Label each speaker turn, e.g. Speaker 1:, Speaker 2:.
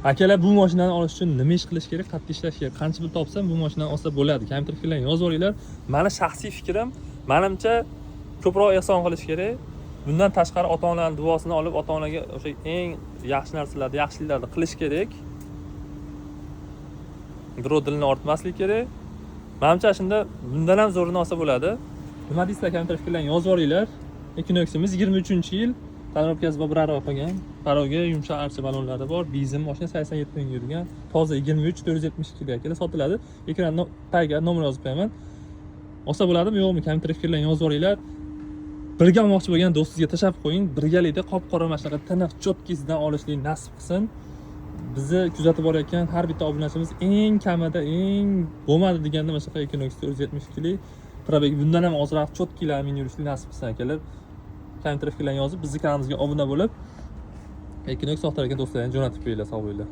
Speaker 1: Akalar, bu mashinani olish uchun nima ish qilish kerak, qayerda ishlash kerak, qancha pul topsam bu mashinani olsa bo'ladi? Kommentar fikrlarni yozib yuboringlar. Mani shaxsiy fikrim, manimcha, ko'proq ehson qilish kerak. Bundan tashqari ota onani duosini olib, ota onaga o'sha eng yaxshi narsalarni, yaxshiliklarni qilish kerak. Birov dilini ortmaslik kerak. Manimcha, shunda bundan ham zo'rini olsa bo'ladi. Nima deysizlar, kommentar fikrlarni yozib yuboringlar. Equinoximiz 23-yil, тонировка si bir qolgan, порог i yumshoq archa, balonlari bor, benzin mashina, 87 ming yurgan, toza, 23 472 akalar, sotiladi. Ekranni tagiga nomer yozib qo'yaman. Olsa bo'ladimi, yo'qmi, kommentar fikrlarni yozib yuboringlar. Birga olmoqchi bo'lgan do'stingizga tashlab qo'ying. Birgalikda qop qora mana shunaqa tiniq, чёткий sidan olishlik nasib qilsin. Bizni kuzatib borayotgan har bitta obunachimiz eng kamida, eng bo'lmadi deganda, mana shunaqa Equinox 472lik пробег bundan ham ozroq чёткий lar minib yurishlik nasib qilsin, akalar. Kommentar fikrlarni yozib, bizni kanalimizga obuna bo'lib, Equinox sohtar ekan do'stlarni jo'natib qo'yinglar. Sog' bo'linglar.